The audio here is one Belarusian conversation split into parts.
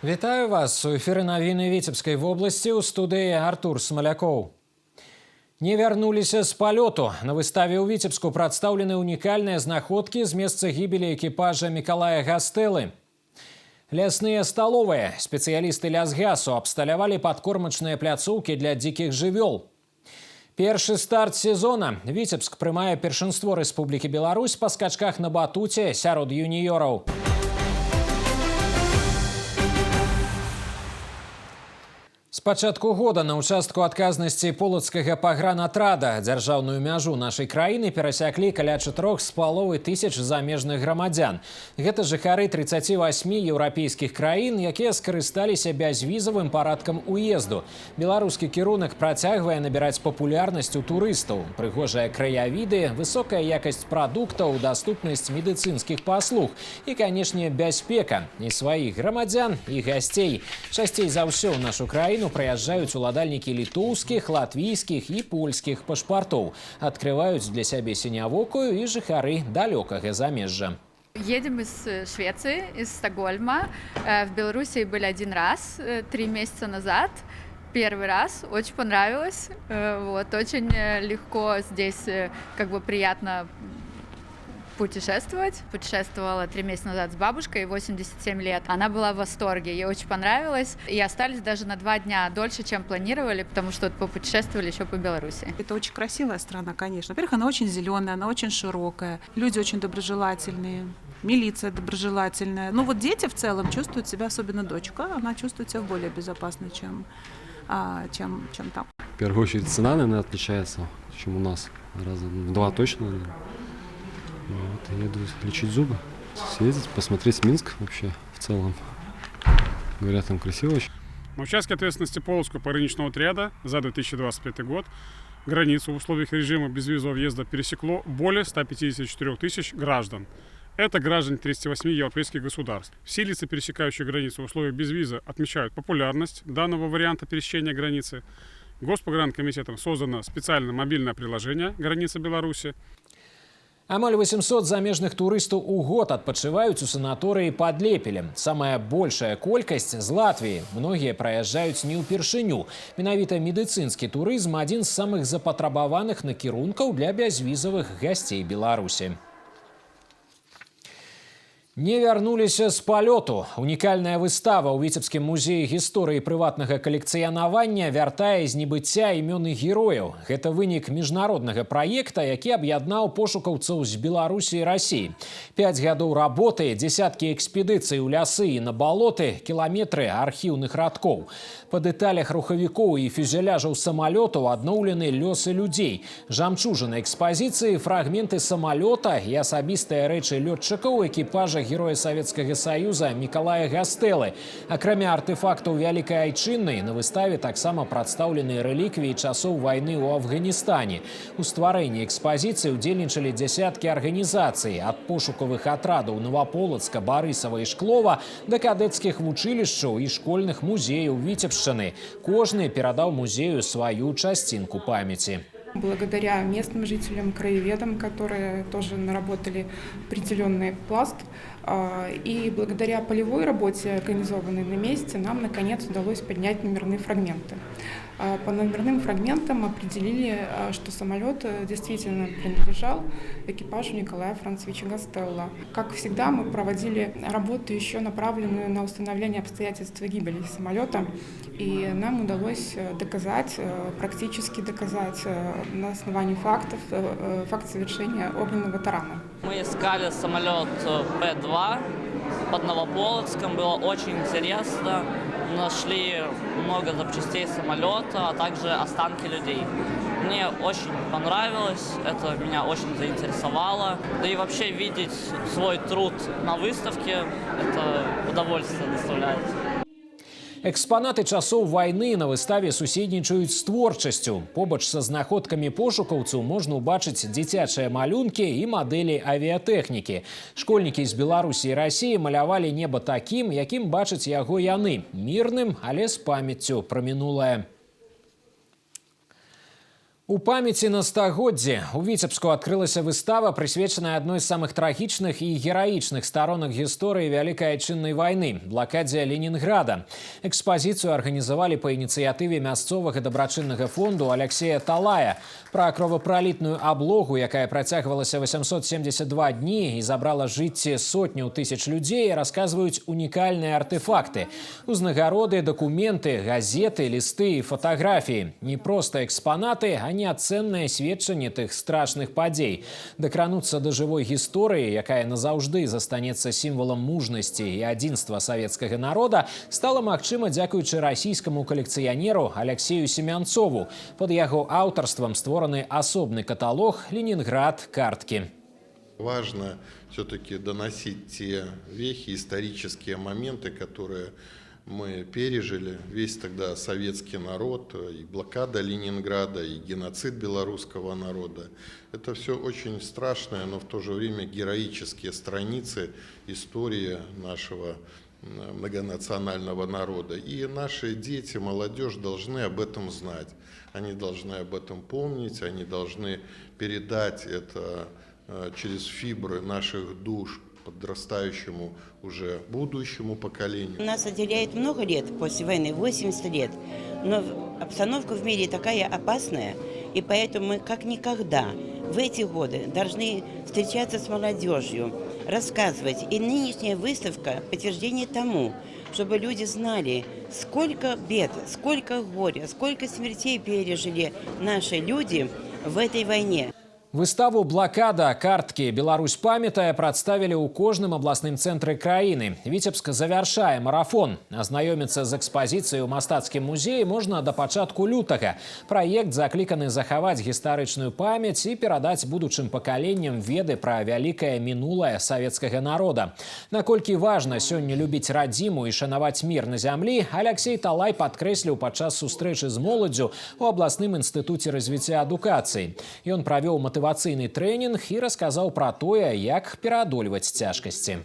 Вітаю вас у эфіры навіны Віцебскай вобласці, ў студыі Артур Смалякоў. Не вярнуліся з палёту. На выставе ў Віцебску прадстаўлены унікальныя знаходкі з месца гібелі экіпажа Мікалая Гастэлы. Лясныя сталовыя. Спецыялісты лясгасу абсталявалі падкормачныя пляцоўкі для дзікіх жывёл. Першы старт сезона. Віцебск прымае першынство Рэспублікі Беларусь па скачках на батуце сярод юніёраў. З пачатку года на ўчастку адказнасці полацкага пагранатрада дзяржаўную мяжу нашай краіны перасяклі каля 4,5 тысяч замежных грамадзян. Гэта жыхары 38 еўрапейскіх краін, якія скарысталіся бязвізавым парадкам уезду. Беларускі кірунак працягвае набіраць папулярнасць у турыстаў. Прыгожыя краявіды, высокая якасць прадуктаў, даступнасць медыцынскіх паслуг і, канешне, бяспека і сваіх грамадзян, і гасцей. Часцей за ўсё ў нашу краіну прыязджаюць уладальнікі літоўскіх, латвійскіх і польскіх пашпартоў. Адкрываюць для сябе сінявокую і жыхары далёкага замежжа. Едем из Швеции, из Стокгольма. В Беларуси были один раз, 3 месяца назад. Первый раз, очень понравилось. Вот, очень легко здесь, как бы приятно путешествовать. Путешествовала 3 месяца назад с бабушкой, 87 лет. Она была в восторге, ей очень понравилось. И остались даже на 2 дня дольше, чем планировали, потому что вот попутешествовали еще по Беларуси. Это очень красивая страна, конечно. Во-первых, она очень зеленая, она очень широкая. Люди очень доброжелательные, милиция доброжелательная. Ну вот дети в целом чувствуют себя, особенно дочка, она чувствует себя более безопасно, чем там. В первую очередь цена, наверное, отличается, чем у нас. Раза в два точно, наверное. Вот, еду лечить зубы. Съездить, посмотреть Минск вообще в целом. Говорят, там красиво очень. На участке ответственности Полоцкого пограничного отряда за 2025 год границу в условиях режима безвизового въезда пересекло более 154 тысяч граждан. Это граждане 38 европейских государств. Все лица, пересекающие границу в условиях безвиза, отмечают популярность данного варианта пересечения границы. Госпогранкомитетом создано специальное мобильное приложение «Граница Беларуси». Амаль 800 замежных турыстаў у год адпачываюць у санаторыі пад Лепелем. Самая большая колькасць з Латвіі. Многія праязджаюць не ўпершыню. Менавіта медыцынскі турызм адзін з самых запатрабаваных накірункаў для бязвізавых гасцей Беларусі. Не вярнуліся з палёту. Унікальная выстава ў Віцебскім музеі гісторыі прыватнага калекцыянавання вяртае з небыцця імёны герояў. Гэта вынік міжнароднага праекта, які аб'яднаў пошукаўцаў з Беларусі і Расіі. 5 гадоў работы, дзесяткі экспедыцый у лясы і на балоты, кіламетры архіўных радкоў. Па дэталях рухавікоў і фюзеляжаў самалётаў адноўлены лёсы людзей. Жамчужына экспазіцыі — фрагменты самалёта і асабістыя рэчы лётчыкаў экіпажа героя Савецкага Саюза Мікалая Гастэлы. Акрамя артэфактаў Вялікай Айчыннай, на выставе таксама прадстаўлены рэліквіі часоў вайны ў Афганістане. У стварэнні экспазіцыі ўдзельнічалі дзясяткі арганізацый, ад пошукавых атрадаў Наваполацка, Барысава і Шклова да кадэцкіх вучылішчаў і школьных музеяў Віцебшчыны. Кожны перадаў музею сваю часцінку памяці. Благодаря местным жителям, краеведам, которые тоже наработали определенный пласт, и благодаря полевой работе, организованной на месте, нам наконец удалось поднять номерные фрагменты. По номерным фрагментам определили, что самолет действительно принадлежал экипажу Николая Францевича Гастелло. Как всегда, мы проводили работу, еще направленную на установление обстоятельств гибели самолета, и нам удалось доказать, практически доказать на основании фактов факт совершения огненного тарана. Мы искали самолет П-2 под Новополоцком. Было очень интересно. Нашли много запчастей самолета, а также останки людей. Мне очень понравилось, это меня очень заинтересовало. Да и вообще видеть свой труд на выставке — это удовольствие доставляет. Экспанаты часоў вайны на выставе суседнічаюць з творчасцю. Побач са знаходкамі пошукаўцаў можна ўбачыць дзіцячыя малюнкі і мадэлі авіятэхнікі. Школьнікі з Беларусі і Расіі малявалі неба такім, якім бачаць яго яны — мірным, але з памяццю пра мінулае. У памяці на стагоддзі у Віцебску адкрылася выстава, прысвечаная адной з самых трагічных і гераічных старонак гісторыі Вялікай Айчыннай вайны — блакадзе Ленінграда. Экспазіцыю арганізавалі па ініцыятыве мясцовага дабрачыннага фонду Аляксея Талая. Пра кровапралітную аблогу, якая працягвалася 872 дні і забрала жыцці сотняў тысяч людзей, расказваюць унікальныя артэфакты. Узнагароды, дакументы, газеты, лісты і фатаграфіі. Не проста экспанаты, а неацэннае сведчанне тых страшных падзей. Дакрануцца да жывой гісторыі, якая назаўжды застанецца сімвалам мужнасці і адзінства савецкага народа, стала магчыма дзякуючы расійскаму калекцыянеру Аляксею Семянцову. Пад яго аўтарствам створаны асобны каталог «Ленінград. Карткі». Важно все-таки доносить те вехи, исторические моменты, которые мы пережили, весь тогда советский народ, и блокада Ленинграда, и геноцид белорусского народа. Это все очень страшное, но в то же время героические страницы истории нашего многонационального народа. И наши дети, молодежь должны об этом знать. Они должны об этом помнить, они должны передать это через фибры наших душ подрастающему уже будущему поколению. Нас отделяет много лет после войны, 80 лет, но обстановка в мире такая опасная, и поэтому мы как никогда в эти годы должны встречаться с молодежью, рассказывать. И нынешняя выставка – подтверждение тому, чтобы люди знали, сколько бед, сколько горя, сколько смертей пережили наши люди в этой войне. Выставу «Блакада. Карткі. Беларусь памятае» прадставілі ў кожным абласным цэнтры краіны. Віцебск завяршае марафон. Азнаёміцца з экспазіцыяй у мастацкім музеі можна да пачатку лютага. Праект закліканы захаваць гістарычную памяць і перадаць будучым пакаленням веды пра вялікае мінулае савецкага народа. Наколькі важна сёння любіць радзіму і шанаваць мір на зямлі, Аляксей Талай падкрэсліў падчас сустрэчы з моладдзю ў абласным інстытуце развіцця адукацыі. Ён правёў матывацыйны трэнінг і расказаў пра тое, як пераадольваць цяжкасці.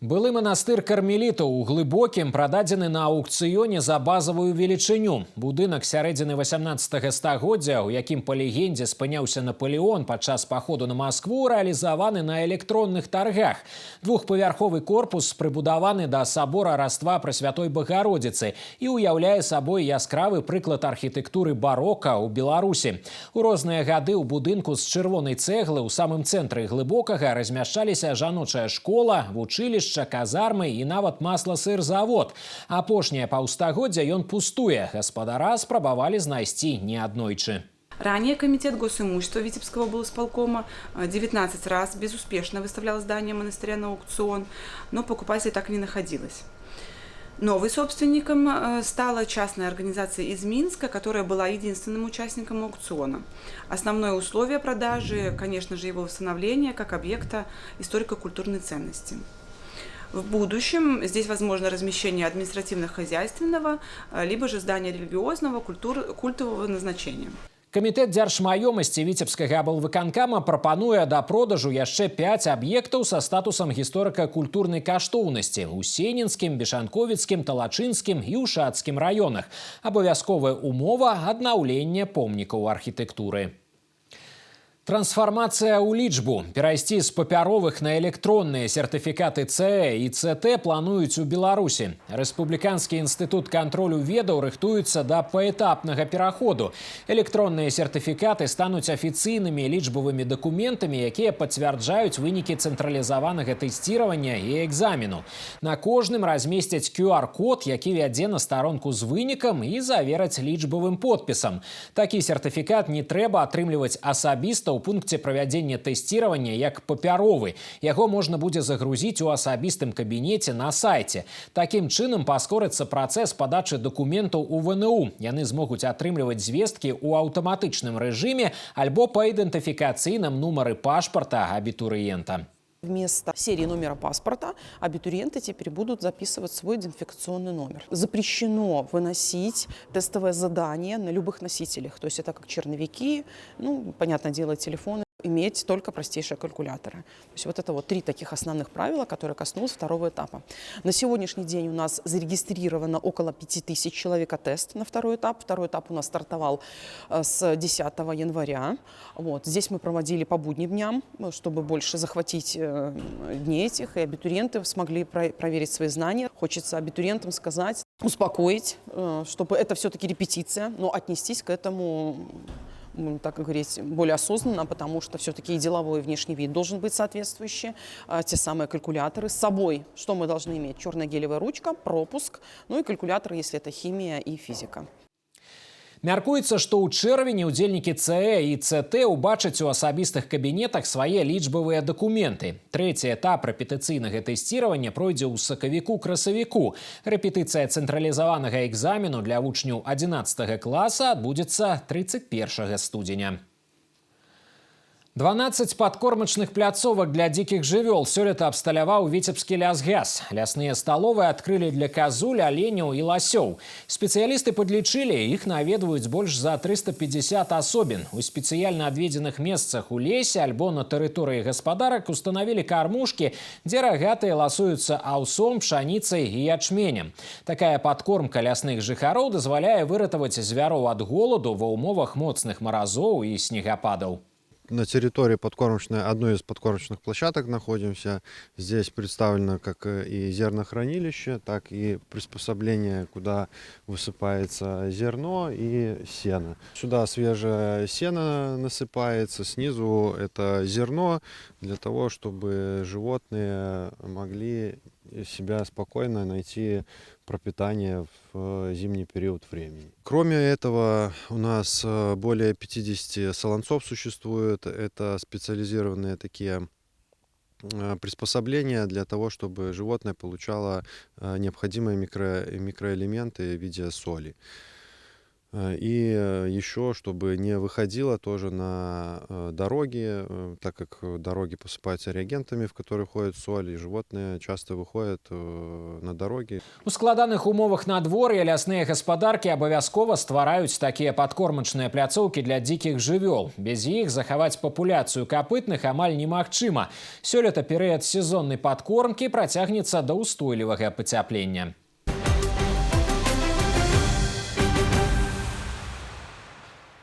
Былы манастыр кармелітаў у Глыбокім прададзены на аўкцыёне за базавую велічыню. Будынак сярэдзіны 18 стагоддзя, у якім па легендзе спыняўся Наполеон падчас паходу на Маскву, рэалізаваны на электронных таргах. Двухпавярховы корпус прыбудаваны да сабора Раства Прасвятой Багародзіцы і ўяўляе сабой яскравы прыклад архітэктуры барока ў Беларусі. У розныя гады ў будынку з чырвонай цэглы ў самым цэнтры Глыбокага размяшчаліся жаночая школа, вучылішча, казармы і нават масла-сыр-завод. Апошняе паўстагоддзя ён пустуе. Гаспадара спрабавалі знайсці неаднойчы. Ранее комитет госимущества Витебского облсполкома 19 раз безуспешно выставлял здание монастыря на аукцион, но покупателей так и не находилось. Новой собственником стала частная организация из Минска, которая была единственным участником аукциона. Основное условие продажи, конечно же, его восстановление как объекта историко-культурной ценности. В будущем здесь возможно размещение административно-хозяйственного, либо же здания религиозного, культового назначения. Камітэт дзяржмаёмасці Віцебскага аблвыканкама прапануе да продажу яшчэ 5 аб'ектаў са статусам гісторыка-культурнай каштоўнасці ў Сенінскім, Бешанковіцкім, Талачынскім і Ушацкім раёнах. Абавязковая умова аднаўлення помнікаў архітэктуры. Трансфармацыя ў лічбу. Перайсці з папяровых на электронныя сертыфікаты ЦЭ і ЦТ плануюць у Беларусі. Рэспубліканскі інстытут кантролю ведаў рыхтуецца да паэтапнага пераходу. Электронныя сертыфікаты стануць афіцыйнымі лічбавымі дакументамі, якія пацвярджаюць вынікі цэнтралізаванага тэсціравання і экзамену. На кожным размесцяць QR-код, які вядзе на старонку з вынікам, і завераць лічбавым подпісам. Такі сертыфікат не трэба атрымліваць асабіста ў пункце правядзення тэсціравання як папяровы. Яго можна будзе загрузіць у асабістым кабінеце на сайце. Такім чынам паскорыцца працэс падачы дакументаў у ВНУ. Яны змогуць атрымліваць звесткі ў аўтаматычным рэжыме альбо па ідэнтыфікацыйным нумары пашпарта абітурыента. Вместо серии номера паспорта абитуриенты теперь будут записывать свой идентификационный номер. Запрещено выносить тестовое задание на любых носителях. То есть это как черновики, ну, понятное дело, телефоны. Иметь только простейшие калькуляторы. То есть вот это вот три таких основных правила, которые коснулись второго этапа. На сегодняшний день у нас зарегистрировано около 5000 человек тест на второй этап. Второй этап у нас стартовал с 10 января. Вот. Здесь мы проводили по будним дням, чтобы больше захватить дней этих, и абитуриенты смогли проверить свои знания. Хочется абитуриентам сказать, успокоить, чтобы это все-таки репетиция, но отнестись к этому, так говорить, более осознанно, потому что все-таки и деловой, и внешний вид должен быть соответствующий, те самые калькуляторы с собой. Что мы должны иметь? Черная гелевая ручка, пропуск, ну и калькулятор, если это химия и физика. Мяркуецца, што ў чэрвені ўдзельнікі ЦЭ і ЦТ ўбачаць у асабістых кабінетах свае лічбавыя дакументы. Трэці этап рэпетыцыйнага тэсціравання пройдзе ў сакавіку-красавіку. Рэпетыцыя цэнтралізаванага экзамену для вучняў 11 класа адбудзецца 31 студзеня. 12 падкормачных пляцовак для дзікіх жывёл сёлета абсталяваў Віцебскі лясгас. Лясныя сталовыя адкрылі для казуль, аленяў і ласёў. Спецыялісты падлічылі, іх наведваюць больш за 350 асобін. У спецыяльна адведзеных месцах у лесе альбо на тэрыторыі гаспадарак устанавілі кармушкі, дзе рагатыя ласуюцца аўсом, пшаніцай і ячменем. Такая падкормка лясных жыхароў дазваляе выратаваць звяроў ад голаду ва ўмовах моцных маразоў і снегападаў. На территории подкормочной, одной из подкормочных площадок находимся. Здесь представлено как и зернохранилище, так и приспособление, куда высыпается зерно и сено. Сюда свежее сено насыпается, снизу это зерно для того, чтобы животные могли себя спокойно найти пропитание в зимний период времени. Кроме этого, у нас более 50 солонцов существует. Это специализированные такие приспособления для того, чтобы животное получало необходимые микроэлементы в виде соли. И еще, чтобы не выходило тоже на дороги, так как дороги посыпаются реагентами, в которые входит соль, и животные часто выходят на дороги. У складаных умовах надвор'я лясныя гаспадаркі абавязкова ствараюць такія падкормачныя пляцоўкі для дзікіх жывёл. Без іх захаваць папуляцыю капытных амаль немагчыма. Сёлета перыяд сезоннай падкормкі працягнецца да ўстойлівага пацяплення.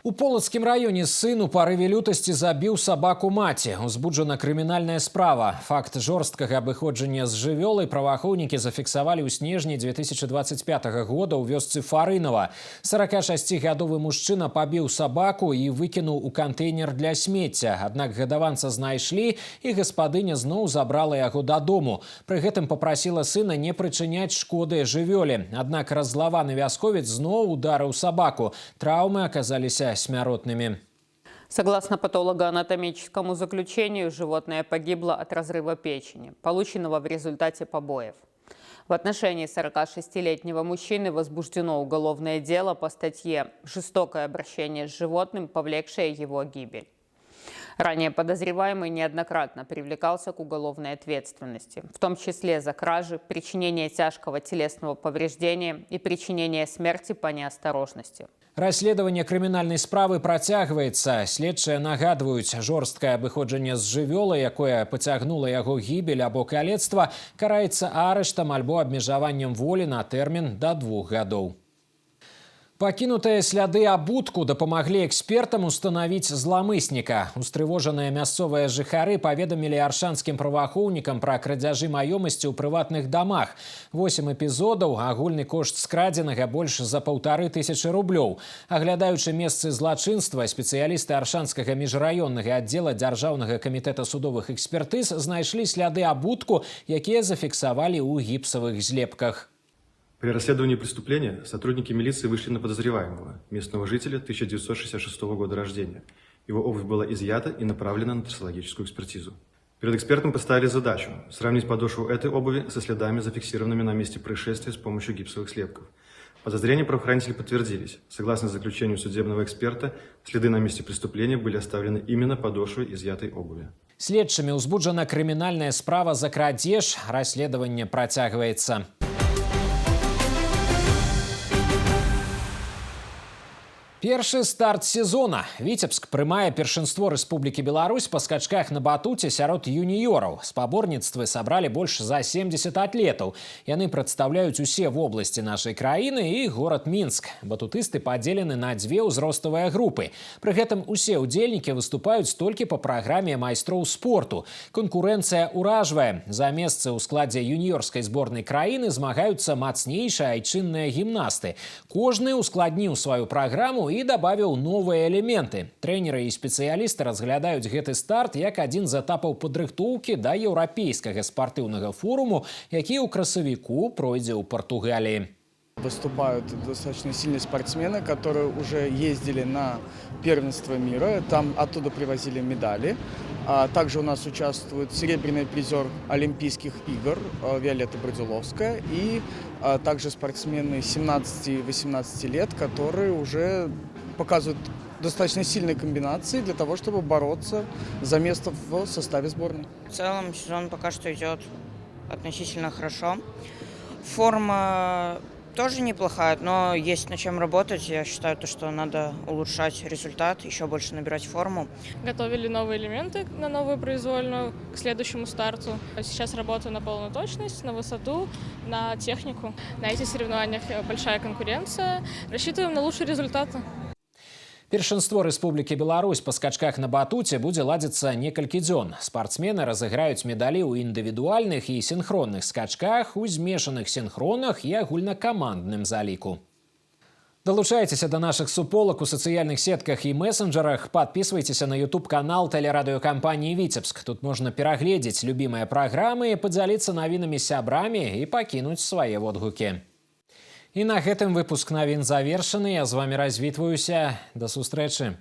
У Полацкім раёне сын у парыве лютасці забіў сабаку маці. Узбуджана крымінальная справа. Факт жорсткага абыходжання з жывёлай праваахоўнікі зафіксавалі ў снежні 2025 года ў вёсцы Фарынова. 46-гадовы мужчына пабіў сабаку і выкінуў у кантэйнер для смецця. Аднак гадаванца знайшлі, і гаспадыня зноў забрала яго дадому. Пры гэтым папрасіла сына не прычыняць шкоды жывёле. Аднак раззлаваны вясковец зноў ударыў сабаку. Траўмы аказаліся смяротными. Согласно патологоанатомическому заключению, животное погибло от разрыва печени, полученного в результате побоев. В отношении 46-летнего мужчины возбуждено уголовное дело по статье «Жестокое обращение с животным, повлекшее его гибель». Ранее подозреваемый неоднократно привлекался к уголовной ответственности, в том числе за кражи, причинение тяжкого телесного повреждения и причинение смерти по неосторожности. Расследаванне крымінальнай справы працягваецца. Следчыя нагадваюць, жорсткае абыходжанне з жывёлай, якое пацягнула яго гібель або калецтва, караецца арыштам альбо абмежаваннем волі на тэрмін да 2 гадоў. Пакінутыя сляды абутку дапамаглі экспертам устанавіць зламысніка. Устрывожаныя мясцовыя жыхары паведамілі аршанскім праваахоўнікам пра крадзяжы маёмасці ў прыватных дамах. 8 эпізодаў, агульны кошт скрадзенага больш за 1500 рублёў. Аглядаючы месцы злачынства, спецыялісты аршанскага міжраённага аддзела Дзяржаўнага камітэта судовых экспертыз знайшлі сляды абутку, якія зафіксавалі ў гіпсавых злепках. При расследовании преступления сотрудники милиции вышли на подозреваемого, местного жителя 1966 года рождения. Его обувь была изъята и направлена на трассологическую экспертизу. Перед экспертом поставили задачу сравнить подошву этой обуви со следами, зафиксированными на месте происшествия с помощью гипсовых слепков. Подозрения правоохранителей подтвердились. Согласно заключению судебного эксперта, следы на месте преступления были оставлены именно подошвой изъятой обуви. Следчымі ўзбуджана крымінальная справа за крадзеж. Расследаванне працягваецца. Першы старт сезона. Віцебск прымае першынство Рэспублікі Беларусь па скачках на батуце сярод юніёраў. Спаборніцтвы сабралі больш за 70 атлетаў. Яны прадстаўляюць усе вобласці нашай краіны і горад Мінск. Батутысты падзелены на дзве ўзроставыя групы. Пры гэтым усе ўдзельнікі выступаюць толькі па праграме майстроў спорту. Канкурэнцыя ўражвае. За месцы ў складзе юніёрскай зборнай краіны змагаюцца мацнейшыя айчынныя гімнасты. Кожны ускладніў сваю праграму і добавіў новыя элементы. Трэнеры і спецыялісты разглядаюць гэты старт як адзін з этапаў падрыхтоўкі да еўрапейскага спартыўнага форуму, які ў красавіку пройдзе ў Португаліі. Выступают достаточно сильные спортсмены, которые уже ездили на первенство мира, там оттуда привозили медали. А также у нас участвует серебряный призер Олимпийских игр Виолетта Бродиловская и также спортсмены 17-18 лет, которые уже показывают достаточно сильные комбинации для того, чтобы бороться за место в составе сборной. В целом сезон пока что идет относительно хорошо. Форма тоже неплохая, но есть над чем работать. Я считаю, то, что надо улучшать результат, еще больше набирать форму. Готовили новые элементы на новую произвольную к следующему старту. Сейчас работаю на полную точность, на высоту, на технику. На этих соревнованиях большая конкуренция. Рассчитываем на лучшие результаты. Першынство Рэспублікі Беларусь па скачках на батуце будзе ладзіцца некалькі дзён. Спартсмены разыграюць медалі ў індывідуальных і сінхронных скачках, у змешаных сінхронах і агульнакамандным заліку. Далучайцеся да нашых суполак у сацыяльных сетках і месенджерах, падпісвайцеся на YouTube-канал тэлерадыёкампаніі «Віцебск». Тут можна перагледзець любімыя праграмы, падзяліцца навінамі з сябрамі і пакінуць свае водгукі. І на гэтым выпуск навін завершаны. Я з вами развітваюся. Да сустрэчы.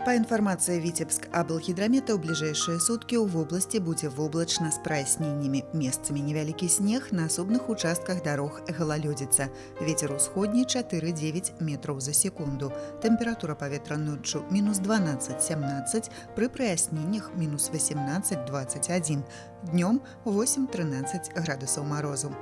Па інфармацыі Віцебск аблгідрамета, ў бліжэйшыя суткі ў вобласці будзе воблачна з праясненнямі. Месцамі невялікі снег, на асобных участках дарог галалёдзіца. Вецер усходні 4,9 метраў за секунду. Тэмпература паветра ноччу мінус 12,17, пры праясненнях мінус 18,21. Днём 8-13 градусаў марозу.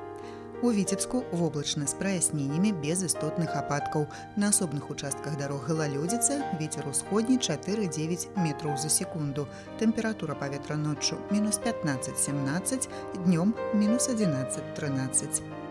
У Віцебску воблачна з праясненнямі без істотных ападкаў. На асобных участках дарог галалёдзіца, вецер усходні 4,9 метраў за секунду. Тэмпература паветра ноччу мінус 15,17, днём мінус 11,13.